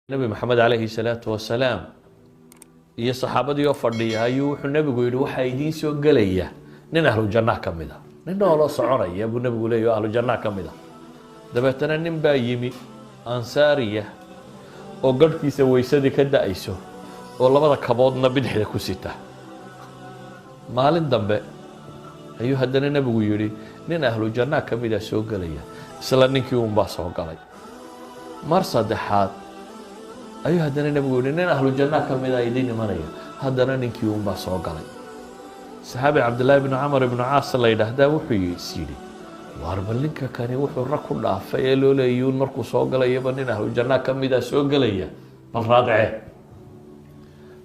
Nebi Maxamed calayhi salaatu wasalaam iyo saxaabadii oo fadhiya ayuu wuxuu nebigu yihi: "Waxaa idiin soo gelaya nin ahlu jannaha ka mid a, nin nooloo soconaya," buu nebigu leeya, "oo ahlu jannaha ka mid a." Dabeetana nin baa yimi ansaariya oo garhkiisa weysadii ka da-ayso oo labada kaboodna bidixda ku sita. Maalin dambe ayuu haddana nebigu yihi: "Nin ahlu jannaha ka mida soo gelaya." Isla ninkii unbaa soo galay. Mar saddexaad ayuu haddana nebigu yihi: "Nin ahlu jannaha ka mida idiin imanaya." Haddana ninkii unbaa soo galay. Saxaabi Cabdillaahi bnu Camar ibnu Caas la yidhaahdaa wuxuu is yidhi: "Waar bal ninka kani wuxuu rag ku dhaafay ee loo leeyuun markuu soo galayaba nin ahlu jannaha ka mida soo gelaya, bal raadcee."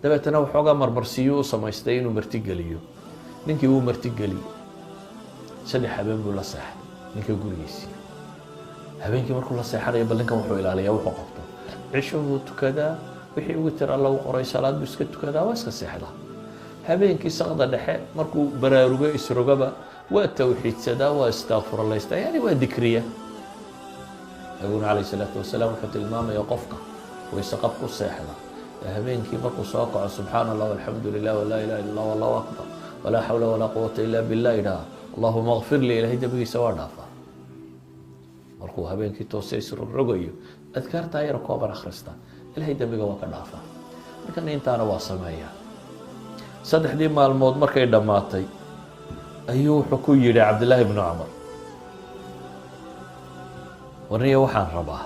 Dabeetana waxoogaa marmarsiiyuu u samaystay inuu martigeliyo. Ninkii wuu martigeliyey. 3 habeen buu la seexday ninka gurigiisii. Habeenkii markuu la seexanayo, bal ninkan wuxuu ilaaliyaa wuxuu qabto. Cishuhuu tukadaa, wixii ugu tir Alla u qoray, salaad buu iska tukadaa, waa iska seexdaa. Habeenkii saqda dhexe markuu baraarugo, isrogaba, waa tawxiidsadaa, waa istakfurlaystaa, yani waa dikriya. Nabiguna calayh salaatu wasalaam wuxuu tilmaamaya qofka wayse qab ku seexda ee habeenkii markuu soo kaco "Subxaana Allah, alxamdu lilah, walaa ilaha illa Allah, allahu akbar, walaa xawla walaa quwata illa billah" idhaha, "Allahuma kfir lii", Ilahay dembigiisa waa dhaafaa. Markuu habeenkii toose isrogrogayo, adkaartaa yar kooban akhrista, Ilahay dembiga waa ka dhaafaa. Markan intaana waa sameeyaa. 3dii maalmood markay dhammaatay ayuu wuxuu ku yidhi Cabdillaahi bnu Cumar: "Warniya, waxaan rabaa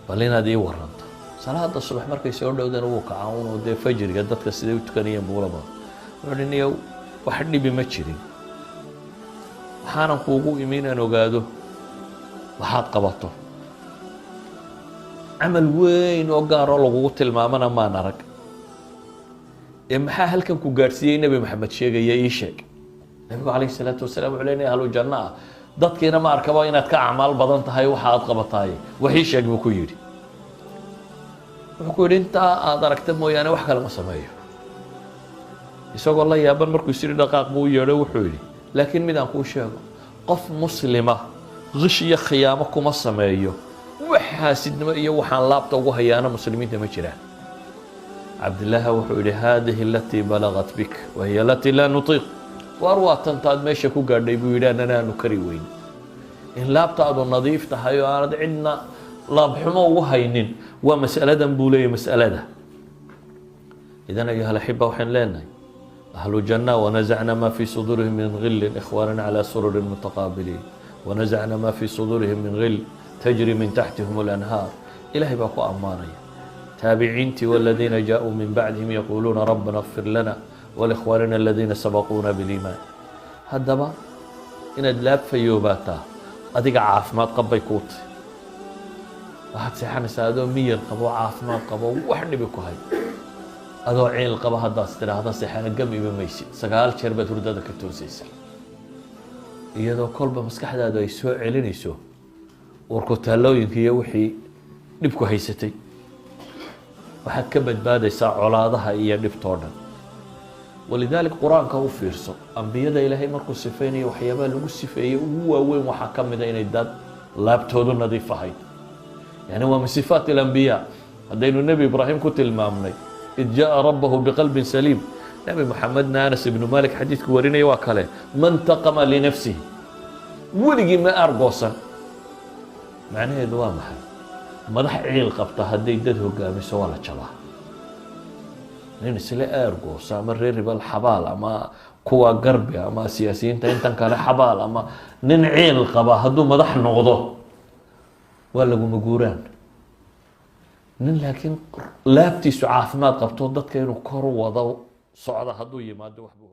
bal inaad ii waranto." Salaada subax markay soo dhowdana wuu kacaa unuu dee fajriga dadka siday u tukanayeen buulaba. Wuxuu hi: "Niyow, wax dhibi ma jirin. Waxaanan kuugu imi inaan ogaado waxaad qabato. Camal weyn oo gaaroo lagugu tilmaamana maan arag. Ee maxaa halkan ku gaadhsiiyey Nebi Maxamed sheegaya? Ii sheeg." Nabigu calayhi salaatu wasalaam wuxuu leynaya ahlu janno ah, dadkiina ma arkaba inaad ka acmaal badan tahay waxa aad qabataay. "Wax ii sheeg," buu ku yidhi. Wuxuu ku yidhi: "Intaa aad aragta mooyaane wax kale ma sameeyo." Isagoo la yaaban markuu is yidhi dhaqaaq buu u yeedho. Wuxuu yidhi: "Laakiin mid aan kuu sheego, qof muslima qish iyo khiyaamo kuma sameeyo, wax xaasidnimo iyo waxaan laabta ugu hayaana muslimiinta ma jiraan." Cabdillaahi wuxuu yihi: "Hadihi alatii balagat bik wahiya alatii laa nutiiq." "Waar waa tantaad meesha ku gaadhay," buu yidhi, "annana aanu kari weyn. In laabtaadu nadiif tahay oo aanad cidna laabxumo ugu haynin waa mas'aladan," buu leeyahy. Mas'alada idan, ayuha alaxiba, waxaan leenahay ahlu janna: "Wanazacna ma fi suduurihim min gilin ikhwaana calى sururin mutaqaabiliin, wanazacna ma fi suduurihim min gil tajri min taxtihim alanhaar." Ilahay baa ku ammaanaya taabiciintii: "Waladiina jaaءuu min bacdihim yaquuluuna rabbana اغfir lana walikhwaanina aladiina sabaquuna biliimaan." Haddaba inaad laab fayoobaataa adiga caafimaad qab bay kuu tahy. Waxaad seexanaysaa adoo miyir qabo, caafimaad qabo, wax dhibi ku hay. Adoo ciil qaba haddaad tidhaahda seexana, gamiba maysid, 9 jeer baad hurdada ka toosaysa, iyadoo kolba maskaxdaadu ay soo celinayso warkutaalooyinka iyo wixii dhibku haysatay. Waxaad ka badbaadaysaa colaadaha iyo dhibtoo dhan. Walidaalik, qur-aanka u fiirso, ambiyada Ilaahay markuu sifeynayo, waxyaabaha lagu sifeeyey ugu waaweyn waxaa ka mida inay dad laabtoodu nadiif ahayd. Yani waa min sifaat alambiyaa. Haddaynu Nebi Ibraahim ku tilmaamnay "id jaءa rabbahu biqalbin saliim", Nebi Moxamedna Anas ibnu Malik xadiidku warinaya waa kale: "Ma intaqama linafsihi", weligii ma argoosan. Macnaheedu waa maxay? Madax ciil qabta hadday dad hogaamiso, waa la jabaa. Nin isle aargoosa ama reer ribal xabaal ama kuwa garbi ama siyaasiyiinta intan kale xabaal ama nin ciil qaba hadduu madax noqdo, waa laguma guuraan. Nin laakiin laabtiisu caafimaad qabto, dadka inuu kor wado socda hadduu yimaado, waxbuu.